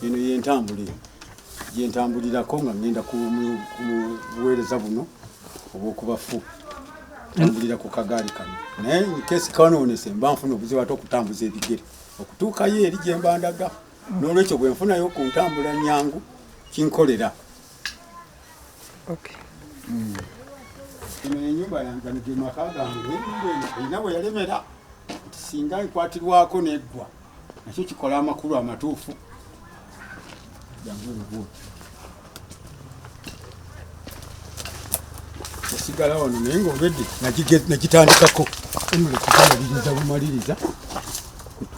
Eno yentambula eno gyentambulirako nga ngenda ku buweereza buno obwokubafu, ntambulira ku kagaali kano, naye kesi kanoonese mba nfuna obuzibu ate okutambuza ebigere okutuukayo eri gye mba ndaga. N'olwekyo bwe nfunayo ku ntambula nyangu kinkolera. Eno enyumba yange, gano ge maka gange. N'ennyumba eno erina bwe yalemera nti singa ekwatirwako neggwa, nakyo kikola amakulu amatuufu. Jangu eno bwoti esigala wano, naye nga olwedde nagitandikako emule kugimaliriza bumaliriza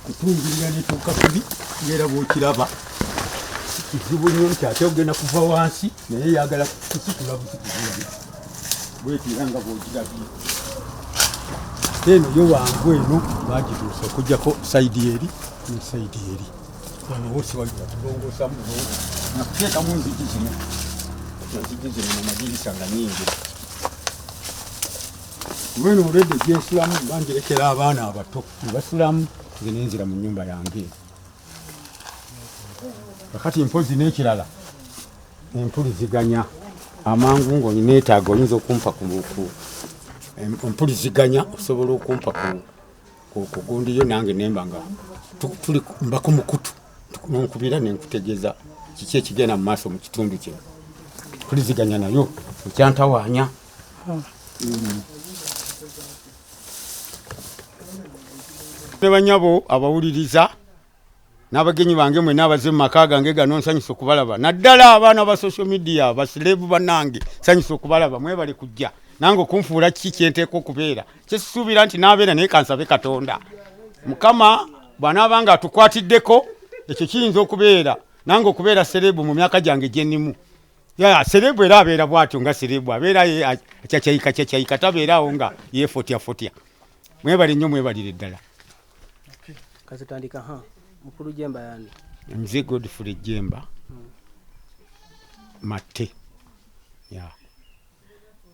kutungirira netuuka kuli ngaera bwokiraba kizibu nnyo nti ate ogenda kuva wansi, naye yagala kusitula busituzi bweti era nga bwogirabye. Ate eno yo wangu, eno bagituusa okugjako side eri ne side eri. Wano wosi waliwo kulongoosamu nakuteekamu nzigi zino, enzigi zino namadirisa nga nyingira lweno. Olwedde gyensulamu bangirekera abaana abato nebasulamu, nze nenzira mu nyumba yange. Kakati mpozi n'ekirala, empuliziganya amangu ngaoneetaaga oyinza okumpa ku empuliziganya, osobola okumpa ku gundi yo nange nemba nga tuli mba ku mukutu, nonkubira nenkutegeeza kiki ekigenda mu maaso mu kitundu kino. Mpuliziganya nayo ekyantawaanya. Ne banyabo abawuliriza n'abagenyi bange mwenna abaze mu maka gange gano, nsanyusa okubalaba, naddala abaana ba social media, ba celeb bannange, nsanyusa okubalaba. Mwebale kujja nange okunfuula kiki kyenteeka okubeera kyesisuubira nti naabeera, naye kansabe Katonda Mukama bw'anaaba nga atukwatiddeko, ekyo kiyinza okubeera nange okubeera celeb mu myaka gyange gyenimu. Ya celeb era abeera bw'atyo, nga celeb abeera kyakyayika kyakyayika, tabeeraawo nga yeefotyafotya. Mwebale nnyo, mwebalire ddala. Kazitandika ha mukulu Jemba yani? Nze Godfrey Jemba Matte ya.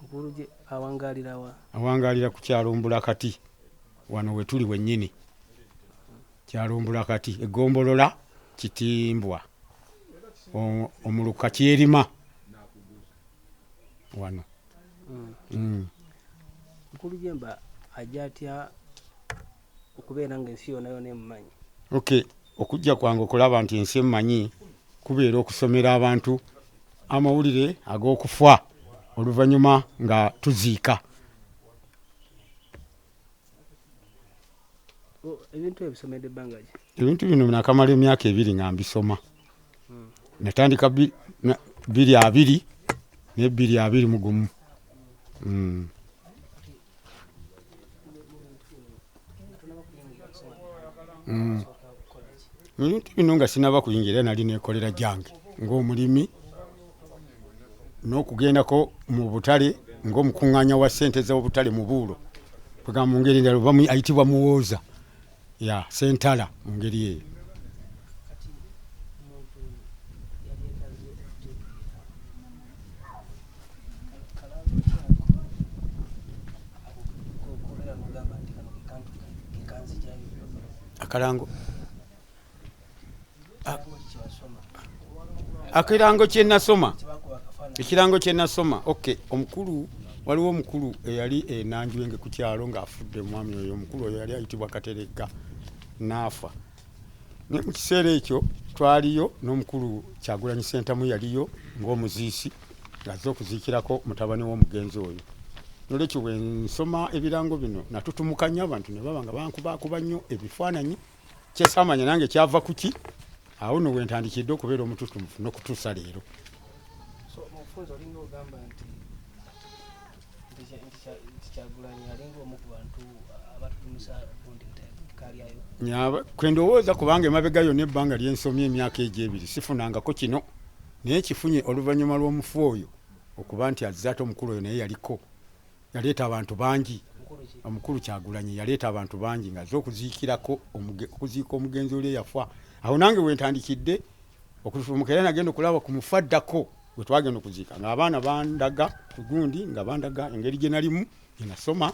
Mukulu je awangalira wa? Awangalira ku kyalo Mbulakati, wano wetuli wennyini, kyalo Mbulakati, egombolola Kitimbwa, omuluka Kyerima wano. Mukulu Jemba ajja atya okubeera nga ensi yonna yonna emumanyi? Okay, okujja kwange okulaba nti ensi emmanyi kubeera okusomera abantu amawulire ag'okufa oluvannyuma nga tuziika. Ebintu ebyo bisomedde ebbanga ki? Ebintu bino nakamala emyaka 2 nga mbisoma. Natandika 2020 ne 2021. Mu bintu bino nga sinaba kuyingira, era nali nekolera gyange ng'omulimi n'okugendako mu butale ng'omukuŋŋaanya wa ssente z'obutale mu buulo, kwegamba mu ngeri endala oba ayitibwa muwooza ya sentala mu ngeri eyo. Kati omuntu yali etaze okutegeera kalango kyako ako kobeera nogamba nti kano kekantu kekanzijayo? Akalango? Kalango ki kyewasoma? Akirango kye nasoma? Kyebakuba akafaananyi. Ekirango kye nasoma, okay, omukulu, waliwo omukulu eyali enanjwenge ku kyalo ng'afudde, omwami oyo omukulu oyo yali ayitibwa Kateregga, n'afa, naye mu kiseera ekyo twaliyo n'omukulu Kyagulanyi Sentamu, yaliyo ng'omuziisi ng'azze okuziikirako mutabani w'omugenzi oyo. Nolwekyo bwe nsoma ebirango bino natutumuka nnyo, abantu ne baba nga bankubakuba nnyo ebifaananyi kyesaamanya nange kyava kuki. Awo no wentandikidde okubeera omututumufu n'okutuusa leero. So mubufunze olinga ogamba nti nti Kyagulanyi alinga omu ku bantu abatutumusa gundi kalyayo? Kwe ndowooza, kubanga emabega yonna ebbanga lyensomye, emyaka egyo 2, sifunangako kino, naye kifunye oluvannyuma lw'omufu oyo okuba nti azze. Ate omukulu oyo naye yaliko yaleeta abantu bangi. Mukulu ki? Omukulu Kyagulanyi yaleeta abantu bangi ng'azze okuziikirako okuziika omugenzi oli eyafa. Awo nange wentandikidde okututumuka, era nagenda okulaba ku mufu addako bwe twagenda okuziika ng'abaana bandaga ku gundi, nga bandaga engeri gye nalimu gye nasoma,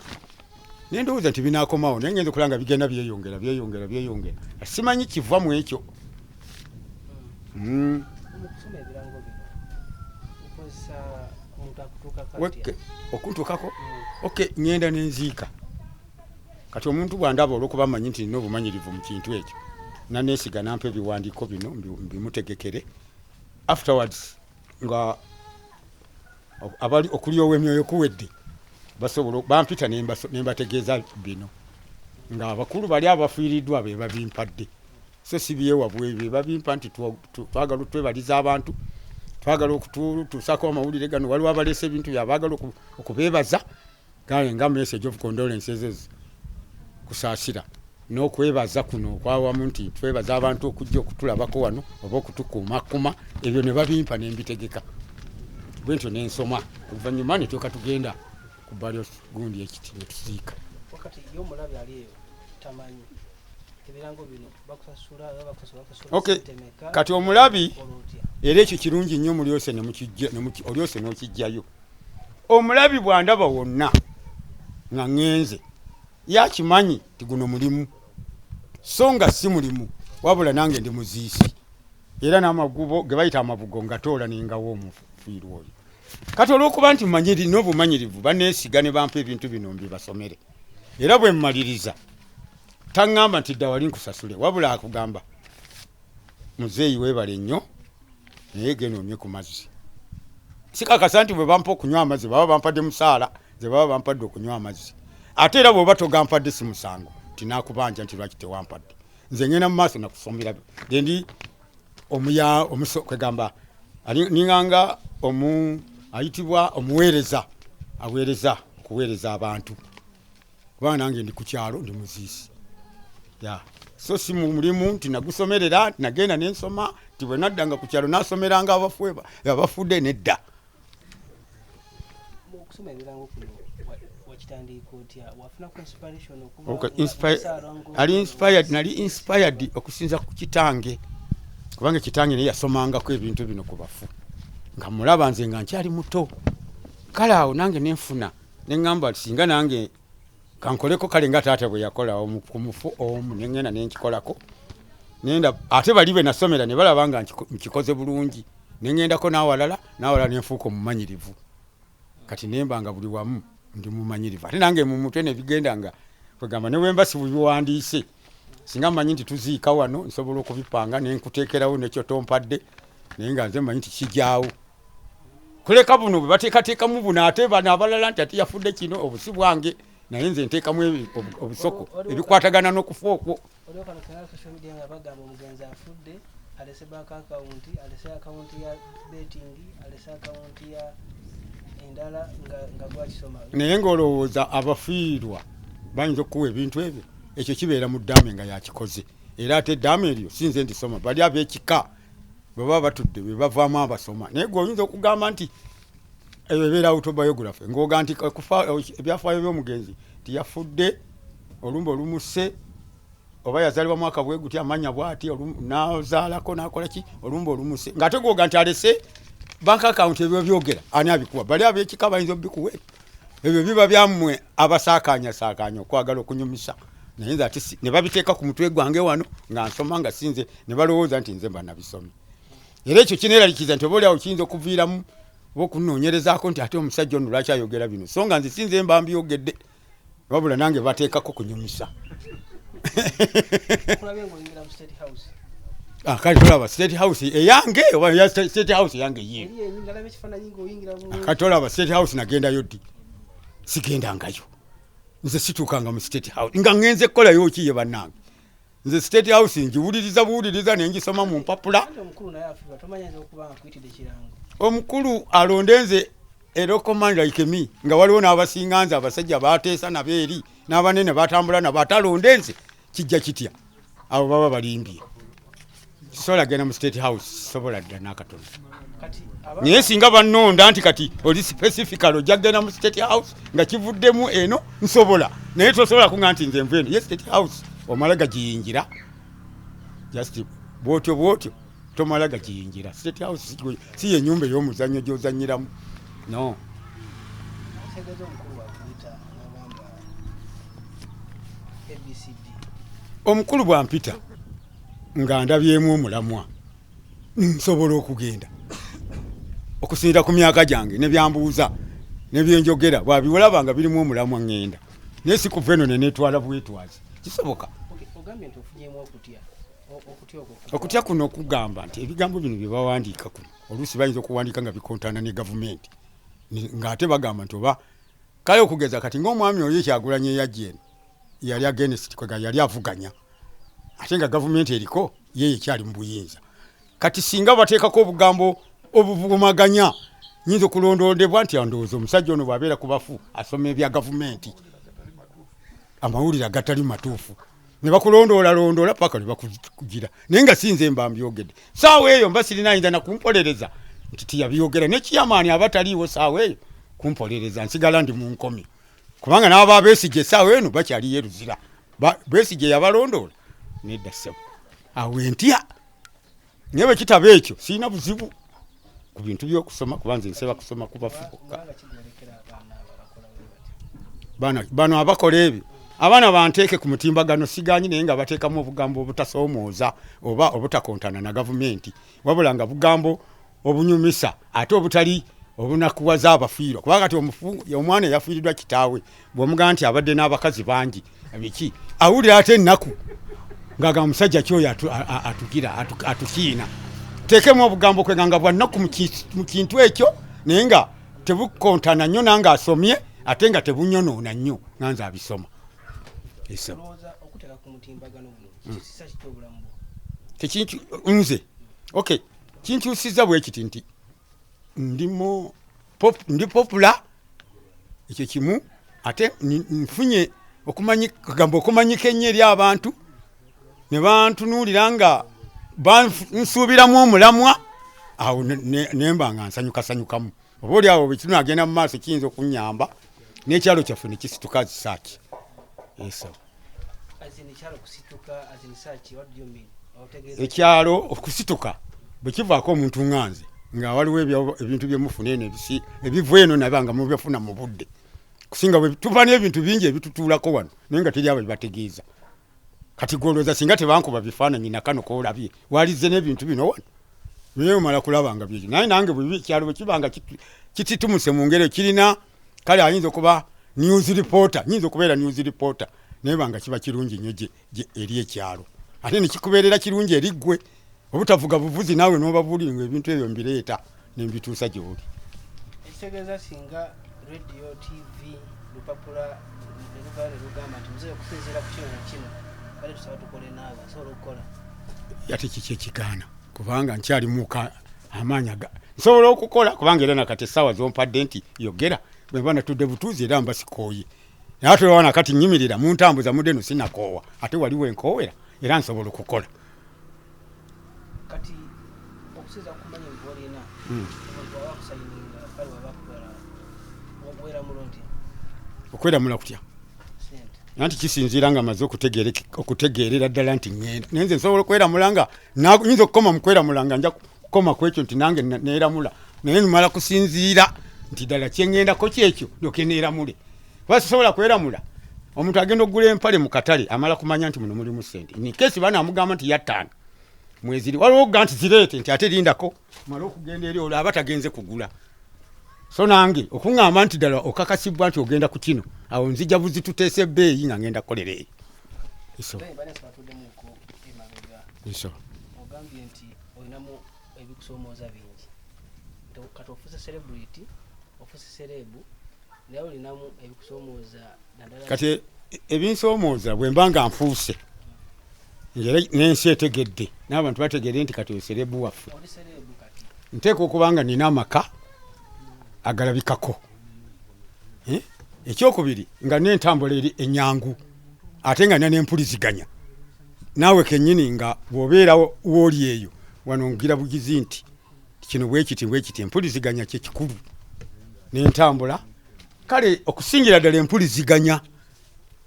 naye ndowooza nti binaakomawo, naye ngenza okulaba nga bigenda byeyongera, byeyongera, byeyongera, simanyi kiva mu ekyo. Okusoma ebirango bino okozesa omuntu akutuukako atya? Okuntuukako? Okay, ŋŋenda ne nziika. Kati omuntu bw'andaba, olw'okuba mmanyi nti nina obumanyirivu mu kintu ekyo, naneesiga nampa ebiwandiiko bino mbimutegekere. Afterwards nga abali okulyowa emyoyo kuwedde, basobola bampita ne mbategeeza bino, nga abakulu bali abafiiriddwa be babimpadde, so si byewabwe, be babimpa nti twagala otwebaliza abantu, twagala okutuusaako amawulire gano, waliwo abaleese ebintu byabaagala okubeebaza, kale nga message of condolences ezo, kusaasira n'okwebaza kuno okwawamu nti twebaza abantu okujja okutulabako wano oba okutukuumakuma. Ebyo ne babimpa ne mbitegeka bwentyo nensoma, oluvannyuma ne tuuka tugenda ku burial gundi ekiti ne tuziika. Wakati ye omulabi ali eyo tamanyi ebirango bino bakusasula oba bakusasula bakusasula Okay, ssente meka? Kati omulabi Okola otya? Era ekyo kirungi nnyo, mulyose ne olyose n'okijjayo. Omulabi bw'andaba wonna nga ŋŋenze, yakimanyi nti guno mulimu, so nga si mulimu, wabula nange ndi muziisi, era n'amagubo ge bayita amabugo nga toola nengawo omufiirwa oyo. Kati olw'okuba nti manyiri n'obumanyirivu, baneesiga ne bampa ebintu bino mbibasomere, era bwe mmaliriza taŋŋamba nti dda wali nkusasule, wabula akugamba, "Muzeeyi, weebale nnyo, naye genda onywe ku mazzi." Sikakasa nti bwe bampa okunywa amazzi baba bampadde musaala, ze baba bampadde okunywa amazzi. Ate era bw'oba togampadde, si musango tinakubanja nti lwaki tewampadde. Nze ngenda mu maaso nakusomera ndi omuya omuso, kwegamba ninganga omu ayitibwa omuweereza, aweereza okuweereza abantu, kubanga nange ndi ku kyalo, ndi muziisi ya, so si mu mulimu nti nagusomerera, nagenda nensoma nti bwe naddanga ku kyalo nasomeranga abafudde, nedda. Mu okusoma ebirango kuno wakitandika otya? Wafunako inspiration okuva Okay, ali inspired, nali inspired okusinza ku kitange, kubanga kitange naye yasomangako ebintu bino ku bafu nga mulaba nze nga nkyali muto. Kale awo nange nenfuna neŋŋamba nti singa nange kankoleko, kale nga taata bwe yakola ku mufu omu, neŋŋenda nenkikolako. Nenda ate bali be nasomera ne balaba nga nkikoze bulungi, neŋŋendako n'awalala n'awalala, nenfuuka omumanyirivu. Kati nemba nga buli wamu ndi mumanyirivu, ate nange mu mutwe nebigenda nga kwegamba ne bwemba sibubiwandiise, singa mmanyi nti tuziika wano, nsobola okubipanga nenkuteekerawo nekyo tompadde, naye nga nze mmanyi nti kijaawo. Kuleka buno bwe bateekateekamu buno, ate bano abalala nti ate yafudde kino, obusi bwange, naye nze nteekamu obusoko ebikwatagana n'okufa okwo. Waliwo kano kena social media nga bagamba omugenzi afudde alese bank account, alese account ya betting, alese account ya endala, nga gwakisoma. Naye ng'olowooza abafiirwa bayinza okukuwa ebintu ebyo? Ekyo kibeera mu ddaame nga yakikoze, era ate eddaame eryo si nze ndisoma, bali ab'ekika bwe baba batudde be bavaamu abasoma. Naye gwe oyinza okugamba nti eyo ebeera autobiography, ng'oga nti ebyafaayo by'omugenzi nti yafudde olumbe olumusse, oba yazaalibwa mwaka bwe guti, amanya bwati, nazaalako nakola ki, olumbe olumuse, ng'ate gwoga nti alese bank account. Ebyo byogera ani abikuwa? Bali ab'ekika bayinza obikuwa? Ebyo biba byammwe abasaakanyasakanya okwagala okunyumisa, naye nze ate ne babiteeka ku mutwe gwange wano nga nsoma nga sinze, ne balowooza nti nze mba nabisomye. Era ekyo kineeralikiza nti oba oliawo kiyinza okuviiramu oba okunoonyerezaako nti ate omusajja ono lwaki ayogera bino, so nga nze sinze mba mbyogedde, wabula nange bateekako kunyumisa. Kulabye ng'oyingira mu State House. Ah, kale tolaba State House eyange oba ya State House eyange yiyo? Eri yenyi nalaba ekifaananyi ng'oyingira bulungi. Kati olaba State House nagendayo ddi? Sigendangayo nze, situukanga mu State House nga ŋŋenze kukolayo ki ye bannange. Nze State House ngiwuliriza buwuliriza nengisoma mu mpapula. Anti omukulu naye afiirwa, tomanyi ayinza okuba nga akuyitidde kirango. Omukulu alonde nze, a local man like me, nga waliwo n'abasinga nze, abasajja bateesa nabo eri n'abanene batambula nabo, ate alonde nze, kijja kitya? Abo baba balimbye. Sisobola genda mu State House, sisobola ddala n'akatono. Kati Naye singa bannonda nti kati oli specifically ojja kugenda mu State House nga kivuddemu eno, nsobola, naye tosobola kuŋa nti nze nva eno ye State House omala gagiyingira just bwotyo bwotyo, tomala gagiyingira. State House si yenyumba ey'omuzannyo gy'ozannyiramu, no. Kitegeeza omukulu wakuyita nagamba ABCD? Omukulu bwampita nga ndabyemu omulamwa. Nsobola okugenda okusinziira ku myaka gyange nebyambuuza nebyenjogera, bwabiwolaba nga birimu omulamwa ŋŋenda, naye si kuva eno nenetwala bwetwazi. Kisoboka. Ogambye nti ofunyemu okutya. Okutya okwo Okutya kuno okugamba nti ebigambo bino bye bawandiika kuno, oluusi bayinza okuwandiika nga bikontana ne gavumenti, ng'ate bagamba nti oba kale okugeza kati ng'omwami oyo Kyagulanyi eyajja eno yali against, kwega yali avuganya, ate nga gavumenti eriko ye ekyali mu buyinza. Kati singa bateekako obugambo obuvumaganya, nyinza okulondondebwa nti ndowooza omusajja ono bw'abeera ku bafu asoma ebya gavumenti, amawulire agatali matuufu, ne bakulondoolalondoola paka lwe bakugira. Naye nga sinze mba mbyogedde saawa eyo, mba sirina ayinza nakumpolereza nti tiyabyogera. Nekiyamaani aba taliiwo saawa eyo kumpolereza, nsigala ndi mu nkomi, kubanga n'aba Besigye essaawa eno bakyaliyo eruzira. Besigye yabalondoola nedda ssebo. Awo entya, naye bwe kitaba ekyo sirina buzibu ku bintu by'okusoma, kuba nze nseba kusoma ku bafu bokka. Kubanga kigwolekera abaana abo abakola bwe batyo. Bano abakola ebyo, abaana banteeke ku mutimbagano siganyi, naye nga bateekamu obugambo obutasoomooza oba obutakontana na gavumenti, wabula nga bugambo obunyumisa ate obutali obunakuwaza abafiirwa. Kubanga kati omwana eyafiiriddwa kitaawe bw'omugamba nti abadde n'abakazi bangi biki, awulira ate ennaku ng'agamba musajja ki oyo atugira atukiina. Teekemu obugambo kwega nga bwa nnaku mu kintu ekyo, naye nga tebukontana nnyo nange asomye, ate nga tebunyonoona nnyo nga nze abisoma. Eso. Olowooza okuteeka ku mutimbagano guno kikisa kitya obulamu bwo? Tekintu nze okay, kinkyusiza bwe kiti nti ndi popular, ekyo kimu, ate nfunye gamba okumanyika ennyo eri abantu, ne bantunuulira nga bansuubiramu omulamwa. Awo nemba nga nsanyukasanyukamu, oba oli awo bwe kinagenda mu maaso kiyinza okunnyamba n'ekyalo kyaffe ne kisituka zisaaki. Eso. As in ekyalo kusituka, as in search, what do you mean? Otegeeza? Ekyalo okusituka bwe kivaako omuntu nga nze, nga waliwo ebintu byemufuna eno ebiva eno, nabe nga mubifuna mu budde kusinga bwe tuva n'ebintu bingi ebitutuulako wano, naye nga teri abo bibategeeza. Kati gwolowooza singa tebankuba bifaananyi nakano koolabye, walizze n'ebintu bino wano, naye omala kulaba nga byekyo. Naye nange ekyalo bwe kiba nga kititumuse mu ngeri kirina, kale ayinza okuba news reporter, nyinza okubeera news reporter, naye banga kiba kirungi nnyo eri ekyalo, ate nekikubeerera kirungi eri ggwe obutavuga buvuzi naawe n'obabuulire nga ebintu ebyo mbireeta nembituusa gy'oli. Ekitegeeza singa radio, TV, lupapula ne luvaayo ne lugamba nti muzeeyi okusinziira ku kino na kino, kale tusaba tukole naawe, asobola okukola? Ate kiki ekigaana? Kubanga nkyalimuka amaanyi nsobola okukola, kubanga era nakati essaawa zompadde nti yogera, bwe mba natudde butuuzi era mba sikooye, naye ate olaba nakati nyimirira muntambuza mudde eno sinakoowa, ate waliwo enkoowera, era nsobola okukola. Kati okusinziira ku kumanya bw'olina, omuntu waba akusayininga, kale waba akutwala, weeramula otya? Okweramula kutya? Sente. Anti kisinziira nga maze okutegeerera ddala nti ŋŋenda, naye nze nsobola okweramula nga nyinza okukoma mu kweramula nga nja kukoma ku ekyo nti nange neeramula, naye nimala kusinziira nti ddala kyeŋŋendako kyekyo ndyoke neeramule, kuba sisobola kweramula. Omuntu agenda okugula empale mu katale amala kumanya nti muno mulimu ssente, nikesi banaamugamba nti yattaano mweziri, waliwo okuga nti zireete nti ate lindako male okugenda eri, olwo aba tagenze kugula. So nange okuŋŋamba nti ddala okakasibwa nti ogenda ku kino, awo nzija buzituteesa ebbeeyi nga ngenda kukolera eyo. Eso. Naye bane batuddemuko emabega. Eso. Ogambye nti olinamu ebikusoomooza bingi. Nti kati ofuuse celebrity, ofuuse celeb, naye olinamu ebikusoomooza naddala Kati ebinsoomooza, bwe mba nga nfuuse ngera n'ensi etegedde n'abantu bategedde nti kati oyo celeb waffe, Oli celeb kati. nteekwa okuba nga nina amaka agalabikako. Ekyokubiri, nga n'entambula eri enyangu, ate nga nina n'empuliziganya naawe kennyini, nga bw'obeera wooli eyo wano ngira bugizi nti kino bwekiti bwekiti. Empuliziganya kyekikulu n'entambula, kale okusingira ddala empuliziganya,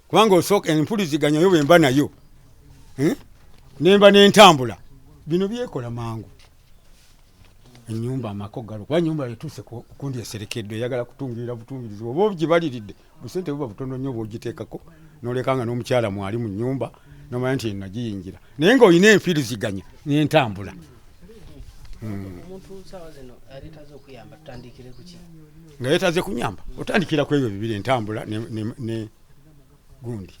kubanga osooka empuliziganya yo bwemba nayo, nemba n'entambula, bino byekola mangu. Ennyumba, amaka ogalo, kuba nyumba etuuse kundi eserekeddwa, eyagala kutungirira butungirizi, oba ogibaliridde busente buba butono nnyo bw'ogiteekako n'oleka nga n'omukyala mwali mu nnyumba, nomanya nti nagiyingira, naye ng'olina empuliziganya n'entambula. Omuntu saawa zino aleetaze okuyamba, tutandikire kuki? Nga yeetaze kunyamba, otandikira ku ebyo bibiri, entambula ne gundi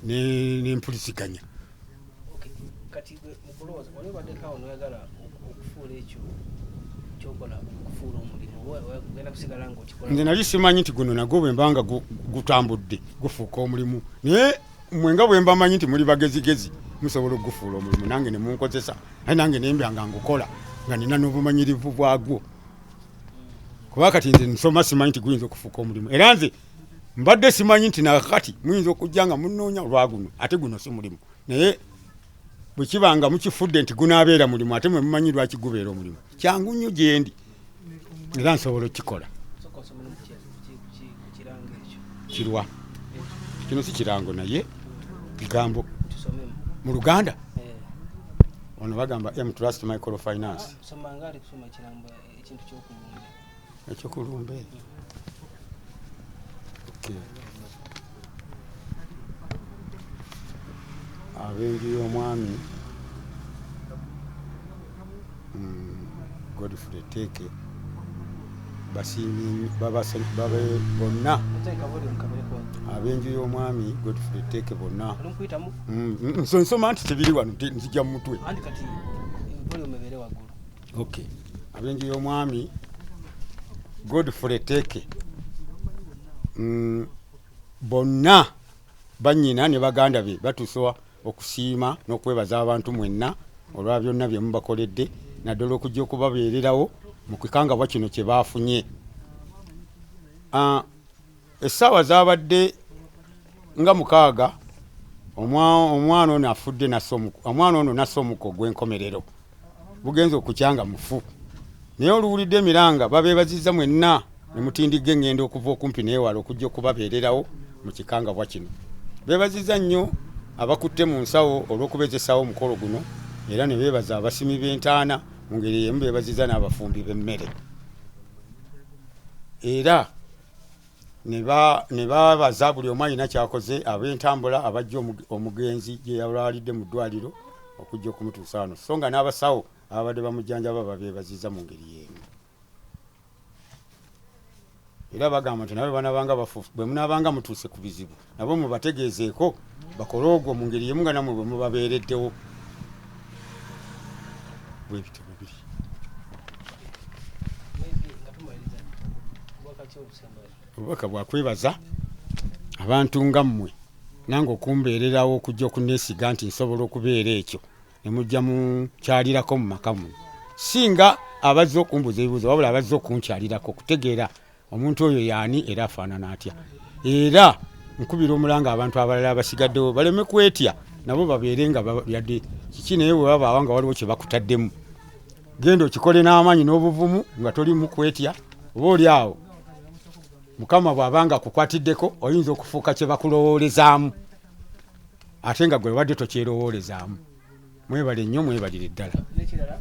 n'empuliziganya. Okay. Kati gwe mukulowooza wali obaddeko awo noyagala okufuula ekyo kyokola okufuula omulimu, oba ogenda kusigala ngaokikola? Nze nali simanyi nti guno nagwo bwe mbanga gutambudde gufuuka omulimu, naye mwe nga bwe mbamanyi nti muli bagezigezi, musobola okugufuula omulimu, nange ne munkozesa, aye nange nembya nga ngukola nga nina n'obumanyirivu bwagwo. Kuba kati nze nsoma simanyi nti guyinza okufuuka omulimu, era nze mbadde simanyi nti nakati muyinza okujja nga munoonya olwa guno, ate guno si mulimu. Naye bwe kiba nga mukifudde nti gunaabeera mulimu, ate mwe mumanyi lwaki gubeera omulimu, kyangu nnyo gyendi era nsobola okukikola. Sooka osomere ku kirango ekyo. Kirwa kino si kirango, naye bigambo. Tusomemu. Mu Luganda? Eh. Ono bagamba M Trust Microfinance. Soma nga ali kusoma ekirango, ekintu kyokulumbe. Ekyokulumbe, okay. Ab'enju y'omwami Godfrey Teeke basiimye babe bonna. Oteeka volume kabereko. Ab'enju y'omwami Godfrey Teeke bonna. Oli mukuyitamu? Nsoma nti tebiri wano, nzijja mu mutwe. Anti kati volume ebeere waggulu. Okay. Ab'enju y'omwami Godfrey Teeke bonna, bannyina ne baganda be, batuusa okusiima n'okwebaza abantu mwenna olwa byonna bye mubakoledde, naddala okujja okubabeererawo mu kikangabwa kino kye baafunye. Essaawa zaabadde nga 6, omwana ono afudde, omwana ono nassa omukka ogw'enkomerero, bugenza okukyanga mufu. Naye oluwulidde emiranga, babeebazizza mwenna ne mutindigga eŋŋendo okuva okumpi neewala okujja okubabeererawo mu kikangabwa kino. Beebazizza nnyo abakutte mu nsawo olw'okubeezesaawo omukolo guno, era ne beebaza abasimi b'entaana. Mu ngeri emu beebazizza n'abafumbi b'emmere, era ne babaza buli omu alina kyakoze, ab'entambula abajja omugenzi gye yalwalidde mu ddwaliro okujja okumutuusa wano, so nga n'abasawo ababadde bamujjanjaba babeebazizza mu ngeri y'emu. Era bagamba nti nabo bwe munaabanga mutuuse ku bizibu, nabo mubategeezeeko bakole ogwo mu ngeri y'emu nga nammwe bwe mubabeereddewo. Bwe bityo bwe biri. Maybe nga tumaliriza, obubaka ki obusembayo? Obubaka bwakwebaza abantu nga mmwe, nange okumbeererawo okujja okuneesiga nti nsobola okubeera ekyo ne mujja mukyalirako mu maka muno, singa abazze okumbuuza ebibuuzo, wabula abazze okunkyalirako okutegeera omuntu oyo yaani era afaanana atya. Era nkubira omulanga abantu abalala abasigaddewo baleme kwetya, nabo babeere nga yadde kiki, naye bwe babaawa nga waliwo kye bakutaddemu, genda okikole n'amaanyi n'obuvumu nga tolimu kwetya. Oba oli awo Mukama bw'aba nga akukwatiddeko, oyinza okufuuka kye bakulowoolezaamu ate nga gwe wadde tokyerowoolezaamu. Mwebale nnyo, mwebalire ddala. Nekirala,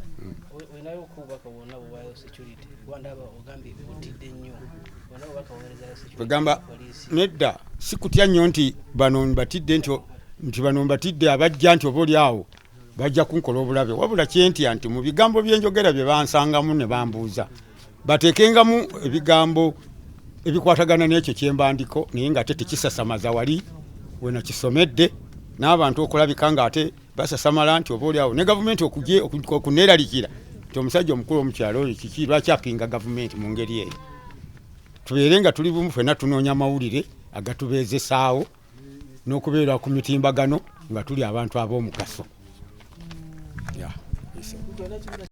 olinayo okubaka bwonna bwewayo security, kuba ndaba ogambye otidde nnyo, bwonna bubaka buweerezayo security? Kwegamba poliisi? Nedda, si kutya nnyo nti bano mbatidde, nti bano mbatidde abajja nti oba oli awo bajja kunkola obulabe, wabula kyentya nti mu bigambo byenjogera bye bansangamu ne bambuuza, bateekengamu ebigambo ebikwatagana n'ekyo kyembandiko, naye nga ate tekisasamaza wali wenakisomedde n'abantu okulabika nga ate basasamala nti oba oli awo ne gavumenti okuneeralikira nti omusajja omukulu omukyalo oyo kiki, lwaki apinga gavumenti mu ngeri eyo. Tubeere nga tuli bumu ffenna, tunoonya amawulire agatubeezesaawo n'okubeera ku mitimbagano nga tuli abantu ab'omugaso. Yeah, yes. Olina ekibuuzo?